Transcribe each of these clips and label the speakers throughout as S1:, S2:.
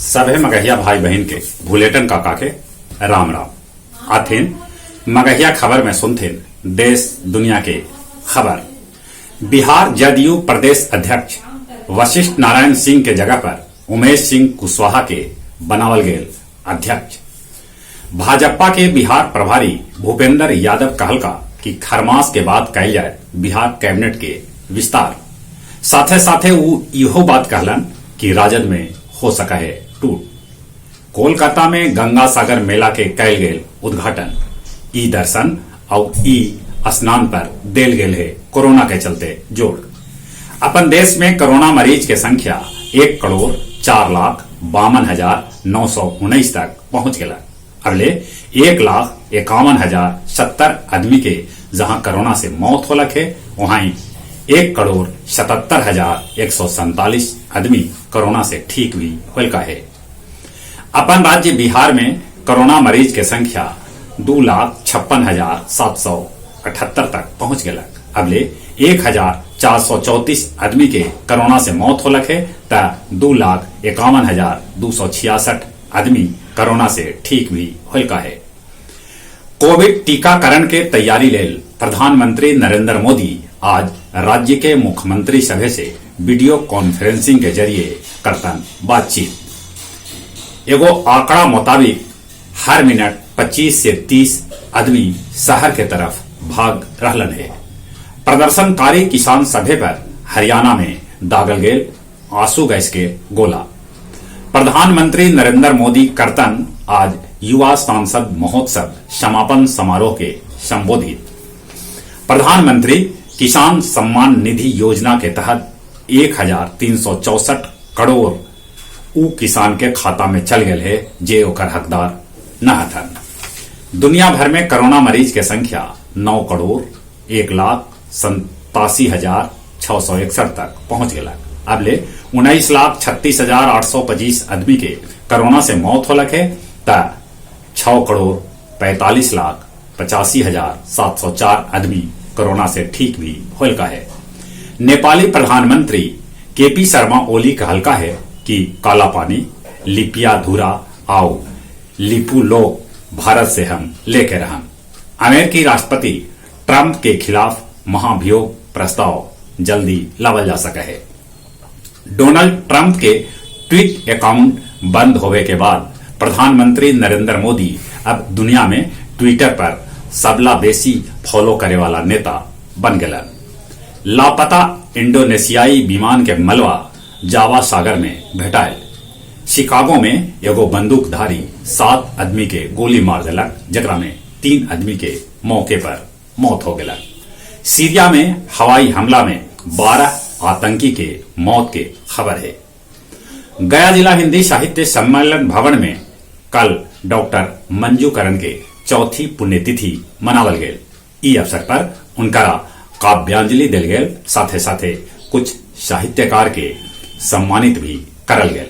S1: सभे मगहिया भाई बहिन के भुलेटन काका के राम राम। आथिन मगहिया खबर में सुनथिन देश दुनिया के खबर। बिहार जदयू प्रदेश अध्यक्ष वशिष्ठ नारायण सिंह के जगह पर उमेश सिंह कुशवाहा के बनावल गेल अध्यक्ष। भाजपा के बिहार प्रभारी भूपेंद्र यादव कहलका कि खरमास के बाद कैल जाए बिहार कैबिनेट के विस्तार। साथे साथे ऊ इहो बात कहलन कि राजद में हो सका है टूट। कोलकाता में गंगा सागर मेला के कैल गेल उद्घाटन। ई दर्शन और ई स्नान पर देल गेल है कोरोना के चलते जोड़। अपन देश में कोरोना मरीज के संख्या 1,04,52,919 तक पहुंच गया। अगले 1,51,070 आदमी के जहां कोरोना से मौत होलक है, वहां 1,77,147 आदमी कोरोना से ठीक भी होलका है। अपन राज्य बिहार में कोरोना मरीज के संख्या 2,56,778 तक पहुंच गया। अबले 1,434 आदमी के कोरोना से मौत होलक है त 2,51,266 आदमी कोरोना से ठीक भी होलका है। कोविड टीकाकरण के तैयारी लेल प्रधानमंत्री नरेंद्र मोदी आज राज्य के मुख्यमंत्री सभा से वीडियो कॉन्फ्रेंसिंग के जरिए करतन बातचीत। एगो आंकड़ा मुताबिक हर मिनट 25 से 30 आदमी शहर के तरफ भाग रहलन है। प्रदर्शनकारी किसान सभे पर हरियाणा में दागल गेल आंसू गैस के गोला। प्रधानमंत्री नरेंद्र मोदी करतन आज युवा सांसद महोत्सव समापन समारोह के संबोधित। प्रधानमंत्री किसान सम्मान निधि योजना के तहत 1,364 करोड़ ऊ किसान के खाता में चल गए है जे ओकर हकदार न हथन। दुनिया भर में कोरोना मरीज के संख्या 9,01,87,661 तक पहुंच गया। अबले 19,36,825 आदमी के कोरोना से मौत होलक है त 6,45,85,704 आदमी कोरोना से ठीक भी होलका है। नेपाली प्रधानमंत्री केपी शर्मा ओली कहलका है कि काला पानी, लिपिया धुरा आओ लिपू लोग भारत से हम लेके रहन। अमेरिकी राष्ट्रपति ट्रंप के खिलाफ महाभियोग प्रस्ताव जल्दी लावल जा सके है। डोनाल्ड ट्रंप के ट्वीट अकाउंट बंद होवे के बाद प्रधानमंत्री नरेंद्र मोदी अब दुनिया में ट्विटर पर सबला बेसी फॉलो करे वाला नेता बन गए। लापता इंडोनेशियाई विमान के मलबा जावा सागर में भेटायल। शिकागो में एगो बंदूकधारी 7 आदमी के गोली मार देलक, जकरा में 3 आदमी के मौके पर मौत हो गया। सीरिया में हवाई हमला में 12 आतंकी के मौत के खबर है। गया जिला हिंदी साहित्य सम्मेलन भवन में कल डॉक्टर मंजू करण के चौथी पुण्यतिथि मनावल गेल। ई अवसर पर उनका काव्यांजलि दिल गेल, साथे साथे कुछ साहित्यकार के सम्मानित भी करल गेल।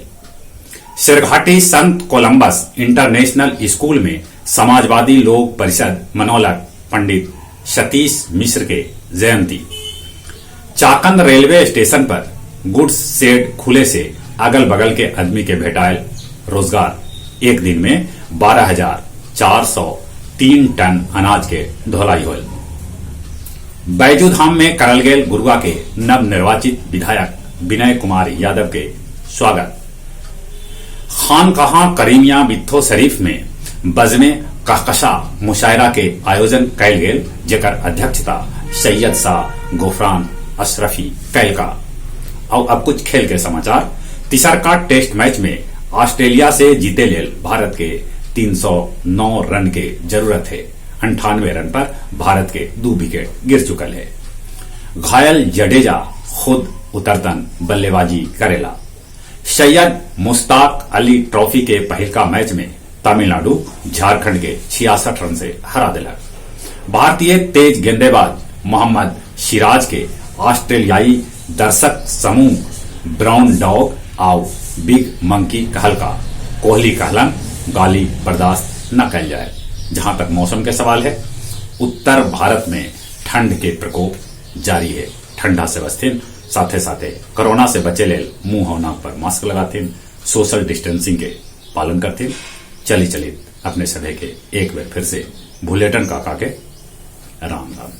S1: शेरघाटी संत कोलंबस इंटरनेशनल स्कूल में समाजवादी लोक परिषद मनौलक पंडित सतीश मिश्र के जयंती। चाकंद रेलवे स्टेशन पर गुड्स शेड खुले से अगल बगल के आदमी के भेटायल रोजगार। एक दिन में 12,403 टन अनाज के ढोलाई होल। बैजूधाम में करल गेल गुरुआ के नव निर्वाचित विधायक विनय कुमार यादव के स्वागत। खानकहा करीमिया बित्थो शरीफ में बज़्मे कहकशा मुशायरा के आयोजन कैल गेल, जेकर अध्यक्षता सैयद शाह गोफरान अशरफी कैलका। और अब कुछ खेल के समाचार। तीसरका टेस्ट मैच में ऑस्ट्रेलिया से जीते लेल भारत के 309 रन के जरूरत है। 98 रन पर भारत के 2 विकेट गिर चुकल है। घायल जडेजा खुद उतरतन बल्लेबाजी करेला। सैयद मुश्ताक अली ट्रॉफी के पहिलका मैच में तमिलनाडु झारखंड के 66 रन से हरा दिलक। भारतीय तेज गेंदेबाज मोहम्मद सिराज के ऑस्ट्रेलियाई दर्शक समूह ब्राउन डॉग आउ बिग मंकी कहलका। कोहली कहलन गाली बर्दाश्त न कैल जाए। जहां तक मौसम के सवाल है, उत्तर भारत में ठंड के प्रकोप जारी है। ठंडा से बचथिन, साथे साथे कोरोना से बचे लेल मुंह और नाक पर मास्क लगाथिन। सोशल डिस्टेंसिंग के पालन करथिन। चली चली अपने सभे के एक बार फिर से भुलेटन काका के राम राम।